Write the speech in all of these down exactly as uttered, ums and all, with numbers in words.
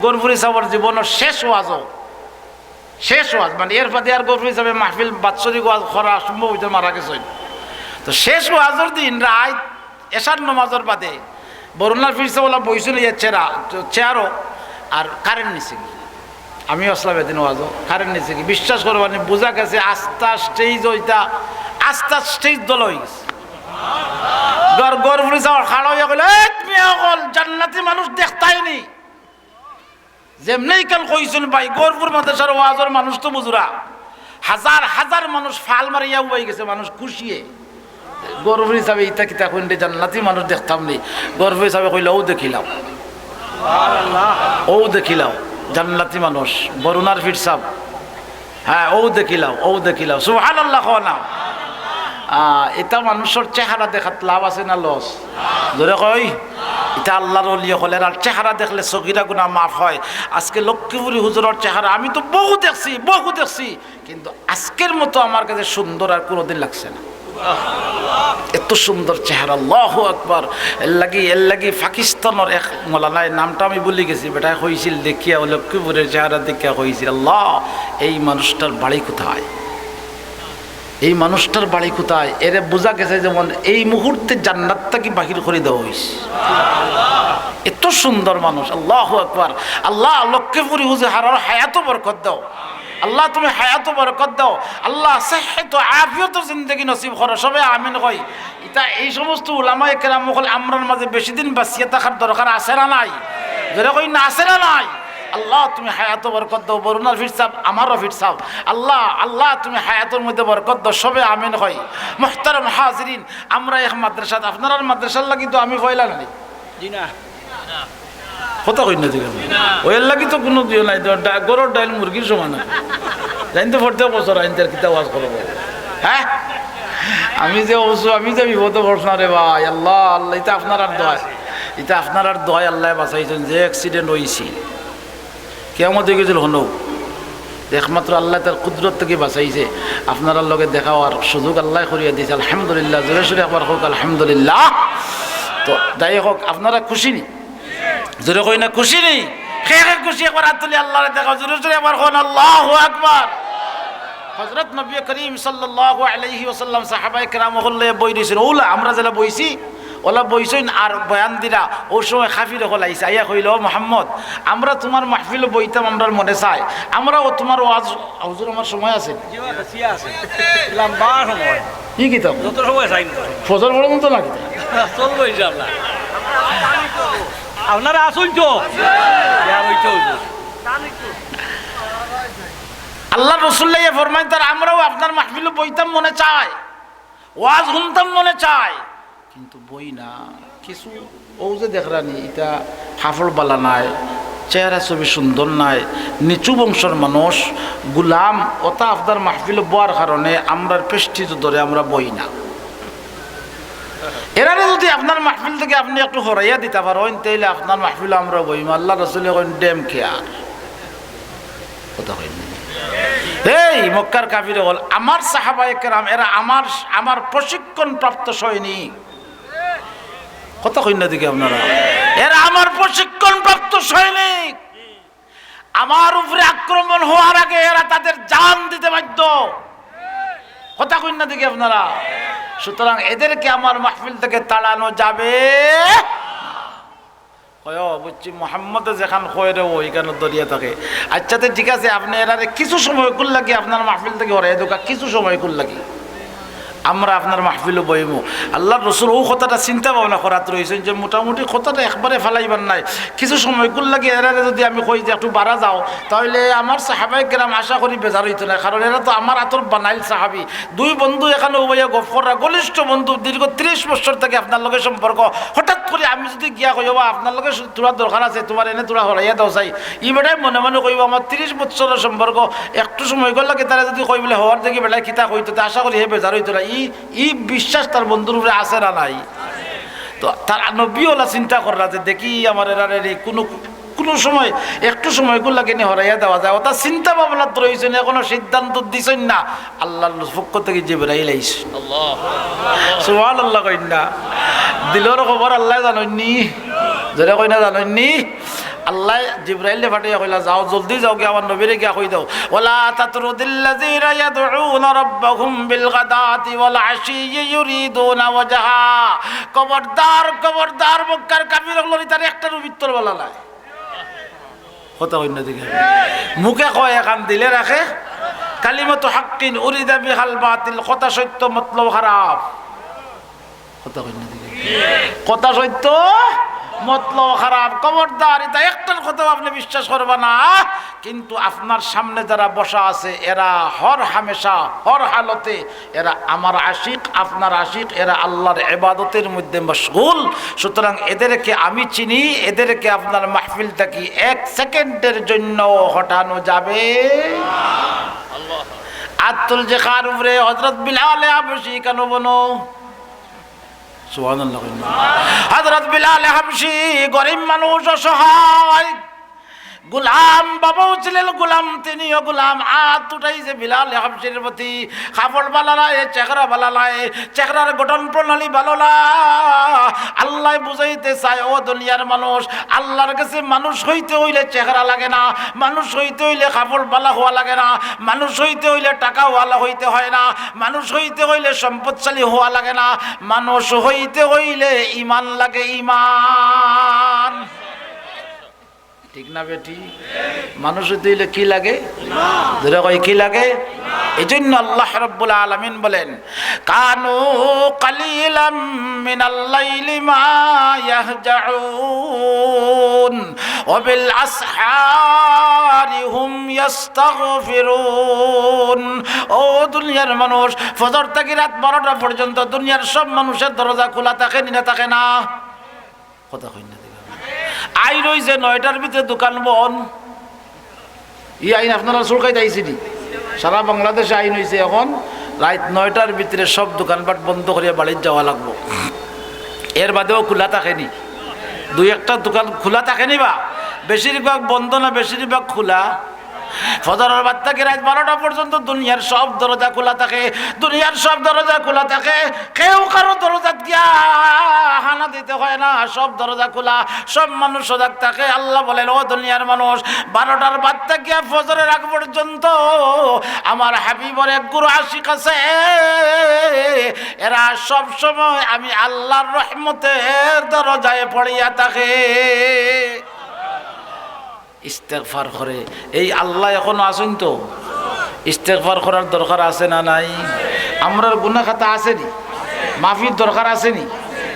গফুরি সাবর জীবনর শেষ ওয়াজও, শেষ ওয়াজ, মানে এর বাদে আর গফুরি সাবে মাহফিল বাৎসরিক ওয়াজ করা সম্ভব অইতো না, মারা গেছইন। তো শেষ ওয়াজর দিন রাইত এশার নমাজর বাদে বরুণার পীর সাব অলা বইছইন ইয়া চেরা-, চেয়ারও, আর কারেন্ট নিছে গি। আমি আসলাম এদিন ওয়াজও, কারেন্ট নিছে গি। বিশ্বাস করবা নি, বুঝা গেছে আস্তা স্টেজ অইতা, আস্তা স্টেজ দলা অই গেছে। গর-, গফুরি সাব খাড়া অইয়া কইলা, "এই মিয়া অকল, জান্নাতি মানুষ দেখতায় নি?" যেমনে ইখান কইছইন ভাই, গফুর মাদ্রাসার ওয়াজর মানুষ তো বুঝরা, হাজার হাজার মানুষ ফাল মারিয়া উবাই গেছে, মানুষ খুশিয়ে। গফুরি সাবে ইতা কিতা কইন রে, জান্নাতি মানুষ দেখতাম নি। গফুরি সাবে কইলা, "অউ দেখিলাও, অউ দেখিলাও, জান্নাতি মানুষ, বরুণার পীর সাব।" হ্যাঁ, অউ দেখিলাও, অউ দেখিলাও। সুবহানাল্লাহ কও না। আহ, ইতা মানুষর চেহারা দেখাত লাভ আছে না লস? জোরে কই। ইতা আল্লার ওলি অকলর, আর চেহারা দেখলে সগিরা গুনা মাফ হয়। আজকে লক্ষ্মীপুরি হুজুরর চেহারা আমি তো বহু দেখছি, বহু দেখছি, কিন্তু আজকের মতো আমার কাছে সুন্দর আর কোনোদিন লাগছে না। এত সুন্দর চেহারা, আল্লাহু আকবার। এর লাগি, এর লাগি পাকিস্তানর এক মৌলানায়, নামটা আমি ভুলি গেছি, বেটায় কইছিল দেখিয়া, ও লক্ষ্মীপুরের চেহারা দেখিয়া কইছিল, "আল্লাহ, এই মানুষটার বাড়ি কোথায়? এই মানুষটার বাড়ি কোথায়?" এরে বুঝা গেছে যেমন এই মুহূর্তে জান্নাত থাকি বাহির করি দেওয়া অইছে। এত সুন্দর মানুষ, আল্লাহু আকবার। আল্লাহ, লক্ষ্মীপুরি হুজুর হারার হায়াতো বরকত দাও। আল্লাহ, তুমি হায়াতো বরকত দাও। আল্লাহ, সেহত আফিয়ত জিন্দেগি নসিব করো। সবে আমিন কই। ইতা এই সমস্ত উলামায়ে কেরাম অকল আমরার মাঝে বেশি দিন বাঁচিয়া থাকার দরকার আছে না নাই? জোরে কই না, আছে না নাই? আল্লাহ, তুমি হায়াতো বরকত দাও। বরুণার পীর সাব, আমারও পীর সাব। আল্লাহ, আল্লাহ, তুমি হায়াতর মধ্যে বরকত দাও। সবে আমিন কই। মুহতারাম হাজিরিন, আমরা এক মাদ্রাসাত, আপনারার মাদ্রাসার লাগি তো আমি পয়লা নানি। জি না। কথা কইন না দিকে। ওই এর লাগি তো কোনো দিও নাই, তো ডা-, গরুর ডাইল মুরগির সমান। জানতে প্রত্যেক বছর আইনতে আর কিতা ওয়াজ করবো। হ্যাঁ? আমি যে অবশ্য, আমি যে বিপদে পড়ছিলাম রে ভাই, আল্লাহ, আল্লাহ, ইতা আপনারার দোয়ায়, ইতা আপনারার দোয়ায় আল্লাহ বাঁচাইছইন, যে অ্যাক্সিডেন্ট অইছে, কিয়ামত অই গেছিল হনো, একমাত্র আল্লাহ তার কুদরত থাকি বাঁচাইছে। আপনারার লগে দেখা অওয়ার সুযোগ আল্লাহ করিয়া দিছে, আলহামদুলিল্লাহ। জোরে সোরে একবার কউক, আলহামদুলিল্লাহ। তো যাই হোক, আপনারা খুশি নি? জোরে কই না, খুশি নি? কে কে খুশি একবার আত তুলি আল্লাহরে দেখাও, জোরে সোরে একবার কউন, আল্লাহু আকবার। হযরত নবী করিম সাল্লাল্লাহু আলাইহি ওয়াসাল্লাম সাহাবায়ে কেরাম অকল লইয়া বই রইছইন। অউলা আমরা যেলা বইছি, অউলা বইছইন আর বয়ান দিরা, অউ সময় কাফির অকল আইছে, আইয়া কইল, "ও মুহাম্মদ, আমরা তুমার মাহফিলো বইতাম, আমরার মনে চায়, আমরাও তুমার ওয়াজ।" হুজুর, আমার সময় আছে? লম্বা সময়। ই কিতা? যত সময় চাই না। ফজর পর্যন্ত না কিতা? চলবো ইনশাআল্লাহ। আপনারা আছইন তো? ইয়া, ওই তো, ওই তো। আল্লাহর রাসূল ইয়া ফরমাইন, "তার আমরাও আপনার মাহফিলো বইতাম মনে চায়, ওয়াজ হুনতাম মনে চায়, কিন্তু বই না।" কিছু অউ যে দেখরানি, ইতা কাপড় বালা নায়, চেহারা ছবি সুন্দর নায়, নিচু বংশর মানুষ, গুলাম, অতা আপনার মাহফিলো বওয়ার কারণে আমরার প্রেস্টিজ ধরে আমরা বই না। এরারে যুদি আপনার মাহফিল থাকি আপনে একটু হরাইয়া দিতা পারইন, তাইলে আপনার মাহফিলো আমরা বইমু। আল্লাহর রাসূলে কইন, "Damn care।" কথা কইন না। এই মক্কার কাফির অকল, আমার সাহাবায়ে কেরাম, এরা আমার, আমার প্রশিক্ষণপ্রাপ্ত সৈনিক। কথা কইন না দিকে আপনারা। এরা আমার প্রশিক্ষণপ্রাপ্ত সৈনিক। আমার উপরে আক্রমণ হওয়ার আগে এরা তাদের জান দিতে বাধ্য। কথা কইন না দিকে আপনারা। সুতরাং এদেরকে আমার মাহফিল থেকে তাড়ানো যাবে। কয়, "ও, বুঝছি, মোহাম্মদে যেখান কয় রে, অউ ইখানো দরিয়া থাকে।" আচ্ছা, তে ঠিক আছে, আপনে এরারে কিছু সময়কুর লাগি আপনার মাহফিল থাকি হরাইয়া দেউক্কা, কিছু সময়কুর লাগি আমরা আপনার মাহফিলো বইমু। আল্লাহর রাসূল অউ কথাটা চিন্তা ভাবনা করাত রইছইন যে মোটামুটি কথাটা একবারে ফালাইবার নায়, কিছু সময়কুর লাগি এরারে যুদি আমি কই যে একটু বারা যাও, তাইলে আমার সাহাবায়ে কেরাম আশা করি বেজার অইতো নায়, কারণ এরা তো আমার আতর বানাইল সাহাবী। দুই বন্ধু এখানো উবাইয়া গফ কররা, ঘনিষ্ঠ বন্ধু, দীর্ঘ ত্রিশ বছর থাকি আপনার লগে সম্পর্ক। হঠাৎ করি আমি যুদি গিয়া কই, "ওবা, আপনার লগে থুড়া দরকার আছে, তুমার এনে থুড়া হরাইয়া দেও চাই।" ই বেটায় মনে মনে কইবো, "আমার ত্রিশ বছরর সম্পর্ক, একটু সময়কুর লাগি তারে যুদি কই বলে হওয়ার দেখি বেটায় কিতা কইতো, তে আশা করি হে বেজার অইতো না।" ই, ই বিশ্বাস তার বন্ধুর উপরে আছে না নাই? তো তার নবী অলা চিন্তা কররা যে দেখি আমার এরারে রে কুনু কুনু সময় একটু সময়কুর লাগি নি হরাইয়া দেওয়া যায়। অতা চিন্তা ভাবনাত রইছইন, এখনো সিদ্ধান্ত দিছইন না। আল্লাহর পক্ষ থাকি জিবরাইল আইছে। আল্লাহ। সুবহানাল্লাহ কইন না। দিলর খবর আল্লায় জানইন নি? জোরে কইন না, জানইন নি? আল্লায় জিব্রাইলরে পাঠাইয়া কইলা, "যাও, জলদি যাও গিয়া আমার নবীরে গিয়া কই দাও, ওয়ালা তাতরুদিল্লাযীনা ইয়াদউনা রাব্বাহুম বিল গাদাতি ওয়াল আশিয়্যি ইউরিদুনা ওয়াজহা।" খবরদার, খবরদার, মক্কার কাফির অকলর ইতার একটারও ভিতর বালা নায়। কথা কইন না দেখি। মুখে কয় এখান, দিলে রাখে। কালিমাতু হাক্কিন উরিদা বিহাল বাতিল, কথা সত্য, মতলব খারাপ। কথা কইন না দেখি। কথা সত্য, মতলব খারাপ। খবরদার, ইতা একটার কথাও আপনে বিশ্বাস করবা না। কিন্তু আপনার সামনে যারা বসা আছে, এরা হর হামেশা, হর হালতে এরা আমার আশিক, আপনার আশিক, এরা আল্লাহর ইবাদতের মধ্যে মশগুল। সুতরাং এদেরকে আমি চিনি, এদেরকে আপনার মাহফিল থাকি এক সেকেন্ডের জন্য হটানো যাবে। আতুল যে কার উপরে হযরত বিলাল হাবশি কেন বনো? সুবহানাল্লাহ কইন না। হযরত বিলাল হাবশি গরিব মানুষ, অসহায়। গোলাম, বাবাও ছিলেন গোলাম, তিনিও গোলাম। আত উঠাইছে বিলাল হাবশির প্রতি। কাপড় বালা নাই, চেহারা বালা নাই, চেহারার গঠন প্রণালী বালা না। আল্লায় বুঝাইতে চায়, ও দুনিয়ার মানুষ, আল্লাহর কাছে মানুষ হইতে হইলে চেহারা লাগে না, মানুষ হইতে হইলে কাপড় বালা হওয়া লাগে না, মানুষ হইতে হইলে টাকাওয়ালা হইতে হয় না, মানুষ হইতে হইলে সম্পদশালী হওয়া লাগে না, মানুষ হইতে হইলে ইমান লাগে, ইমান। ঠিক না বেটি? মানুষ হইতে হইলে কি লাগে? জোরে কই, কি লাগে? এই জন্য আল্লাহ রাব্বুল আলামিন বলেন, "কানু কালিলাম মিনাল লাইলি মা ইয়াহজাউন, ওয়া বিল আসহারি হুম ইয়াস্তাগফিরুন।" ও দুনিয়ার মানুষ, ফজর থাকি রাত বারোটা পর্যন্ত দুনিয়ার সব মানুষের দরজা খোলা থাকে নি না থাকে না? কথা কইন না দেখি। আইন অইছে নয়টার ভিতরে দোকান বন্ধ। ই আইন আপনারা চুলকাইতে আইছে নি? সারা বাংলাদেশে আইন অইছে এখন রাইত নয়টার ভিতরে সব দোকানপাট বন্ধ করিয়া বাড়িত যাওয়া লাগবো। এর বাদেও খোলা থাকে নি? দুই একটা দোকান খোলা থাকে নি বা? বেশিরভাগ বন্ধ না বেশিরভাগ খোলা? ফজরের বাদ থাকি রাইত বারোটা পর্যন্ত দুনিয়ার সব দরজা খোলা থাকে, দুনিয়ার সব দরজা খোলা থাকে। কেউ কারো দরজাত গিয়া হানা দিতে হয় না, সব দরজা খোলা, সব মানুষ সজাগ থাকে। আল্লাহ বলেন, ও দুনিয়ার মানুষ, বারোটার বাদ থাকি ফজরের আগ পর্যন্ত আমার হাবিবর এক গুরু আশিক আছে, এরা সব সময় আমি আল্লাহর রহমতের দরজায় পড়িয়া থাকে। ইস্তেগফার করে। এই আল্লাহ এখনো আছেন তো? ইস্তেগফার করার দরকার আছে না নাই? আমরার গুনাহ খাতা আছে নি? মাফির দরকার আছে নি?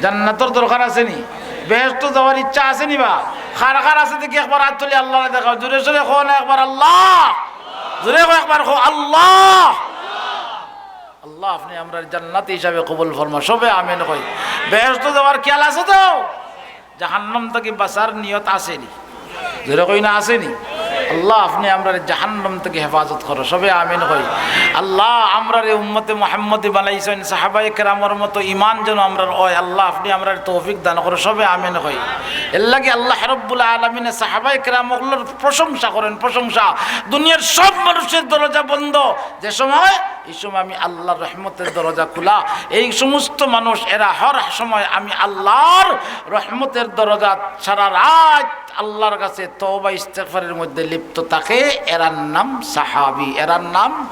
জান্নাতর দরকার আছে নি? বেহেশতো যাওয়ার ইচ্ছা আছে নি বা? কার কার আছে দেখি একবার আত তুলি আল্লাহরে দেখাও। জোরে সোরে কও না একবার আল্লাহ। জোরে কও একবার কও আল্লাহ। আল্লাহ, আপনে আমরারে জান্নাতি হিসাবে কবুল ফরমা। সবে আমিন কই। বেহেশতো যাওয়ার খেয়াল আছে তো? জাহান্নাম থাকি বাঁচার নিয়ত আছে নি? জোরে কই না, আছে নি? আল্লাহ, আপনে আমরারে জাহান্নাম থাকি হেফাজত করো। সবে আমিন কই। আল্লাহ, আমরারে উম্মতে মুহাম্মদী বানাইছইন, সাহাবায়ে কেরামর মতো ইমান যেন আমরার অয়। আল্লাহ, আপনে আমরারে তৌফিক দান করো। সবে আমিন কই। এর লাগি আল্লাহ রাব্বুল আলামিনে সাহাবায়ে কেরাম অকলর প্রশংসা করেন, প্রশংসা। দুনিয়ার সব মানুষের দরজা বন্ধ, যে সময় এই সময় আমি আল্লাহর রহমতের দরজা খোলা। এই সমস্ত মানুষ, এরা হর সময় আমি আল্লাহর রহমতের দরজা সারা রাত আল্লাহর কাছে তওবা ইস্তেগফারের মধ্যে লিপ্ত থাকে। এরার নাম সাহাবী, এরার নাম,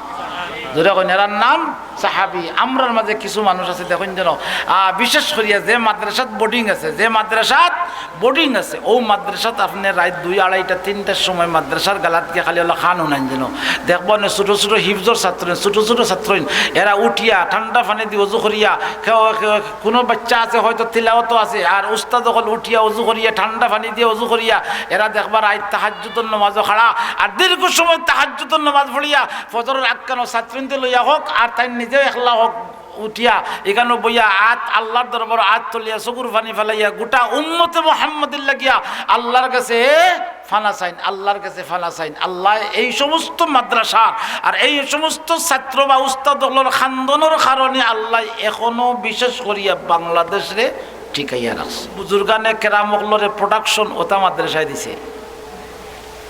জোরে কইন, এরার নাম সাহাবী। আমরার মাঝে কিছু মানুষ আছে, দেখইন যেন, আহ, বিশেষ করিয়া যে মাদ্রাসাত বোর্ডিং আছে, যে মাদ্রাসাত বোর্ডিং আছে, অউ মাদ্রাসাত আপনে রাইত দুই, আড়াইটা, তিনটার সময় মাদ্রাসার গালাত গিয়া খালি অলা কান হুনাইন যেন। দেখবা অনে ছোট ছোট হিফজর ছাত্র, ছোট ছোট ছাত্র, এরা উঠিয়া ঠান্ডা পানি দি অজু করিয়া, কেউ, কেউ, কুনু বাচ্চা আছে হয়তো তিলাওয়াতো আছে, আর উস্তাদ অকল উঠিয়া অজু করিয়া, ঠান্ডা পানি দিয়া অজু করিয়া, এরা দেখবা রাইত তাহাজ্জুদর নামাজো খাড়া, আর দীর্ঘ সময় তাহাজ্জুদর নামাজ পড়িয়া ফজরর আগ খানো ছাত্রইন্তে লইয়া হউক, আর তাইন নিজেও একলা হউক, উঠিয়া ইখানো বইয়া আত আল্লাহর দরবারো আত তুলিয়া চকুর পানি ফালাইয়া গোটা উম্মতে মুহাম্মদীর লাগিয়া আল্লাহর কাছে পানা চাইন, আল্লাহর কাছে পানা চাইন। আল্লায় এই সমস্ত মাদ্রাসার আর এই সমস্ত ছাত্র বা উস্তাদ অকলর কান্দনর কারণে আল্লায় এখনো বিশেষ করিয়া বাংলাদেশরে টিকাইয়া রাখছে। বুজুর্গানে কেরাম অকলরে protection অতা মাদ্রাসায় দিছে।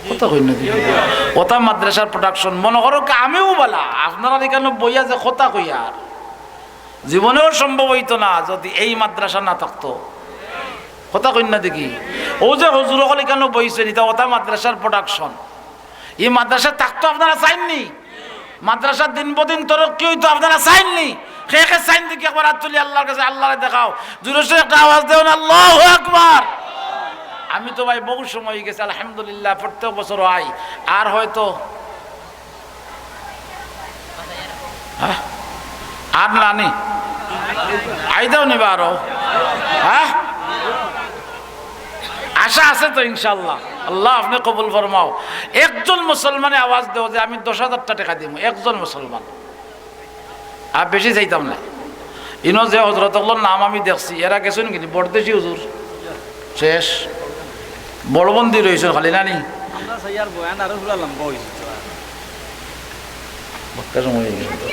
কথা কইন না দেখি। অতা মাদ্রাসার protection। মনো করউক্কা আমিও বালা, আপনারার ইখানো বইয়া যে কথা কইয়ার, জীবনেও সম্ভব অইতো না যুদি এই মাদ্রাসা না থাকতো। কথা কইন না দেখি। অউ যে হুজুর অকল ইখানো বইছইন, ইতা অতা মাদ্রাসার প্রোডাকশন। ই মাদ্রাসা থাকতো আপনারা চাইননি? মাদ্রাসার দিন বদিন তরক্কি অইতো আপনারা চাইননি? কে কে চাইন দেখি একবার আত তুলি আল্লার কাছে, আল্লারে দেখাও। জোরে সোরে একটা আওয়াজ দেও না, আল্লাহু আকবার। আমি তো ভাই বহু সময় অইগেছে, আলহামদুলিল্লাহ, প্রত্যেক বছর আই। আর হয়তো হ্যাঁ? আর নানি? আইতাও নিবা আরো? হ্যাঁ? আশা আছে তো ইনশাআল্লাহ? আল্লাহ আপনে কবুল ফরমাও। একজন মুসলমানে আওয়াজ দেও যে আমি দশ হাজারটা টেকা দিমু, একজন মুসলমান। আর বেশি চাইতাম না। ইনো যে হজরত অকলর নাম আমি দেখছি, এরা গেছইন কিনি? বড়দেশি হুজুর শেষ, বড়বন্দি রইছইন খালি নানি। আমরা চাইয়ার বয়ান আরো পুরা লম্বা অইছে তো। বক্কা সময় অইগেছে তো।